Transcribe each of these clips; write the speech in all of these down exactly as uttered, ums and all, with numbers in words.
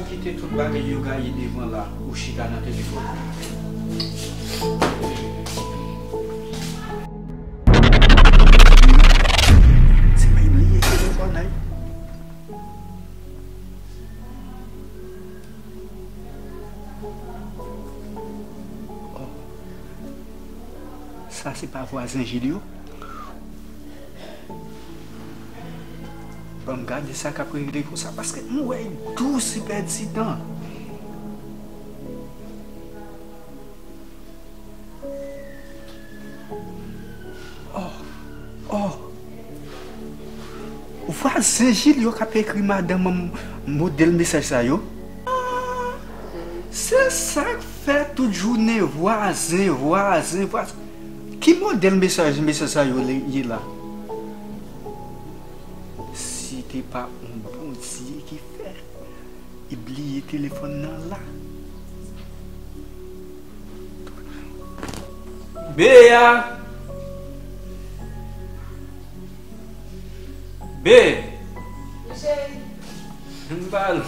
Kite tout bagay yo gaye devan la, ou chita nan telefòn. Se pa bliye telefòn nan. Oh. Sa se pa vwazen Jil yo? Ban m gade sa k ap regle konsa, paske m wè l dous, li pèdi tan. Oh, oh. Vwazen Jil yo k ap ekri madanm an modèl mesaj sa yo. Se sa k fè tout jounen vwazen, vwazen, vwazen. Ki modèl mesaj, mesaj sa yo le- ye la? Si te pa yon Bondye ki fè li bliye telefòn nan la. Bea! Be! Wi, cheri. M pa l.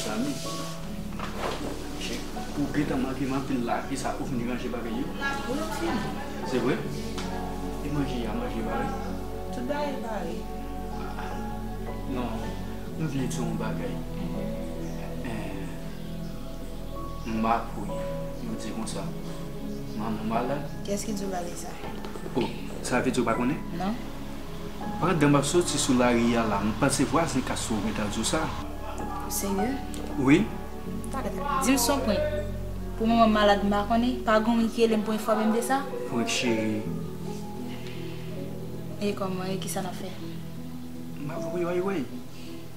Zanmi, ou gentan manke m anpil la, kisa ou fini ranje bagay yo? Wi, m fini. Se vre? E manje a, manje pare? Tout bagay pare. Non, m vle di w yon bagay. Eh, m aprann, yo di konsa, manman malad. Kiyès ki di w bagay sa? Oh, sa vle di w pa konnen? Non. Pandan m ap soti sou lari a la, m panse vwazen Kastwo gentan di w sa. Ou serye? Wi. Talè, talè. Di m s on prank. Pou manman m malad, m pa konnen. Pa gen moun ki rele m pou enfòme m de sa. Prank cheri. E kòman, e kisa n ap fè? M ap woy, woy, woy.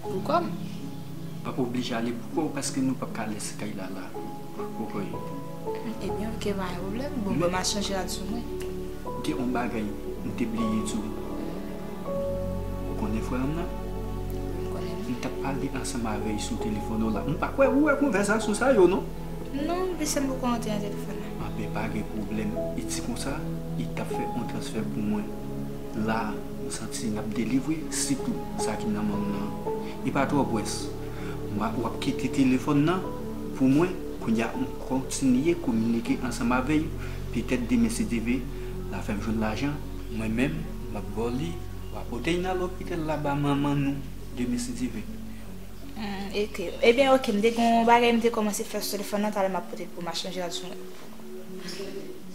Pou kò m? M ap oblije ale pou kò w, paske nou p ap ka lese kay la la. Pou kò w. Ebyen, oke, pa gen pwoblèm. Bon, men ban m al chanje rad sou mwen. Gen yon bagay m te bliye di w. Ou konnen frè m nan? M konnen l. M t ap pale ansanm avè l sou telefòn nan la. M pa kwè ou wè konvèsasyon sa yo, non? Non, m plis m poko rantre nan telefòn nan. Anben, pa gen pwoblèm. E di konsa, e t ap fè yon transfè pou mwen. La, m santi n ap delivre, sitou sa ki nan men w nan. E pa twò pwès. M a, w ap kite telefòn nan pou mwen. Kounye a, m kontinye kominike ansanm avè l. Petèt demen, si Dye vle, l a fè m jwenn lajan. Mwen menm, m ap ba w li. W a pote l nan lopital la ba manman nou demen, si Dye vle. Hmm, oke. Ebyen, oke, m te gen yon bagay m te kòmanse fè sou telefòn nan, talè m ap pote l pou m al chanje rad sou mwen.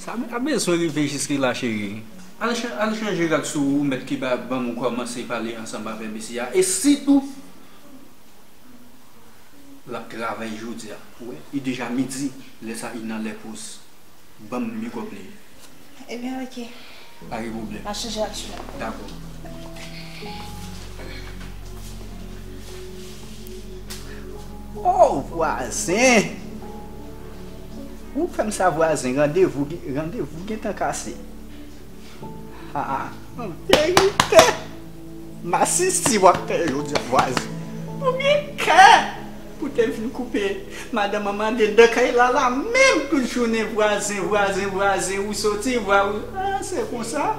Sa m ta bezwen rive jiske la, cheri. Al chan-, al chanje rad sou ou, mèt ki ba, ban m kòmanse pale ansanm avè mesye a. E sitou, l ap travay jodi a. Ou wè, li deja midi, lè sa li nan lè poz. Ban m make up li. Ebyen, oke. Pa gen pwoblèm. M a chanje rad sou mwen. Dakò. Oh, vwazen! Ou fè m sa, vwazen, randevou, randevou gentan kase. Ah, an verite, m a sezi w ap fè jodi a, vwazen. Ou gen kè pou te vin koupe madanm an mande dan kay la la, menm tout jounen vwazen, vwazen, vwazen, ou soti, vwa-, ah, se konsa.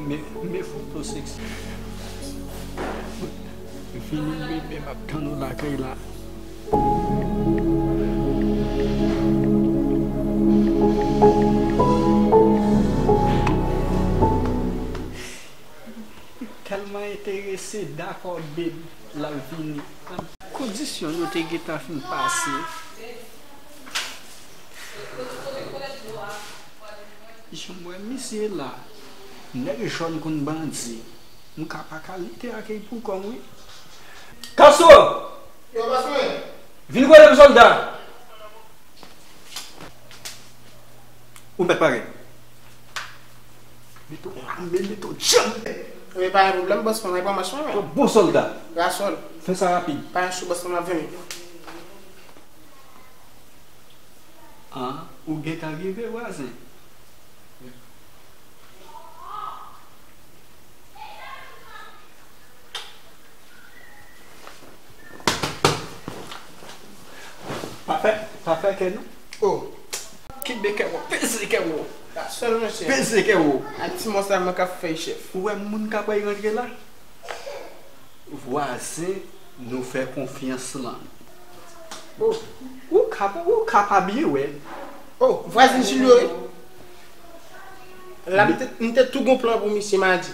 Men, men foto seksi. Vini bebe, m ap tann ou lakay la. Tèlman enterese, dakò, babe, l ap vini. Kondisyon yo te gentan fin pase. Jan m wè misye la, nèg jòn konn bandi. M ka pa ka lite ak li pou kò m, wi. Kastwo! Yo, bòs mwen. Vin kote m, sòlda! Ou mèt pare. Mete w anbe, mete w djanm. Wi, pa gen pwoblèm, bòs mwen, mwen pran mach mwen, wi. Yon bon sòlda. Gasòl. Fè sa rapid. Pa gen chou, bòs mwen, m ap vini. Ah, ou gentan rive, vwazen? Pa fè, pa fè kè non. Oh. Kenbe kè wo, peze kè wo. Sa sèl, mesye. Peze kè wo. Ak ti mò sa mwen k ap fè, chèf. Ou wè moun k ap rantre la? Vwazen nou fè konfyans lan. Oh, ou ka, ou ka pa byen wè l. Oh, vwazen Julio wi. La, m te, m te tou gon plan pou misye madi.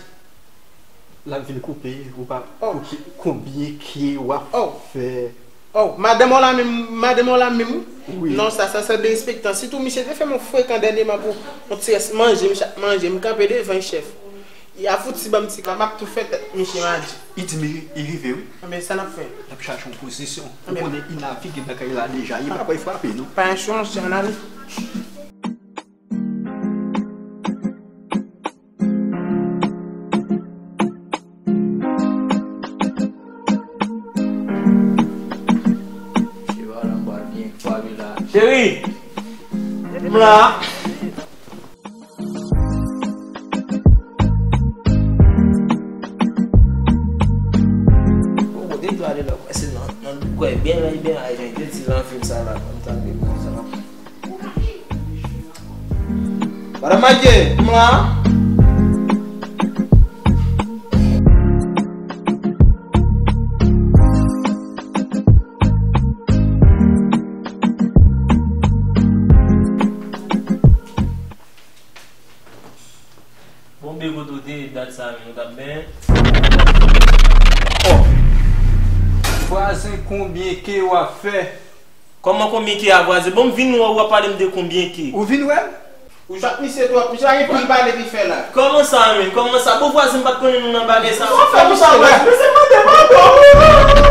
L ap vin koupe, ou pa koupe, konbyen ke w ap fè? Oh, madanm w la menm, madanm w la menm wi. Wi. Non, sa, sa se derespektan. Sitou misye te fè m yon frekan dènyèman pou yon ti rès manje, misye ap manje, m kanpe devan chèf. Y a fouti ban m ti ka, m ap tou fè tèt misye madi. Li di m li, li rive wi. Anben sa n ap fè? L ap chache yon pozisyon. Ou konnen li navige nan kay la deja, li pa pral frape nou. Pa enchwans, ann ale. Cheri, m la. Bon, kote m dwe ale la, kwè se nan, nan, kwè, byen la, byen la, jan de ti lan fim sa la, m ta vle konn sa la. Madan Mike, m la. Bon, be kote w te ye dat sa menm, ou t ap benyen? Oh! Vwazen, konbyen ke w ap fè? Kòman konbyen ke a vwazen? Bon, m vin wè w, w ap pale m de konbyen ke. Ou vin wè m? Ou jwenn misye twòp, misye pa gen pil pale li fè la. Kòman sa menm? Kòman sa? Bon, vwazen, m pa t konnen nou nan bagay sa. Ou fè misye wè. Misye mande m ankò.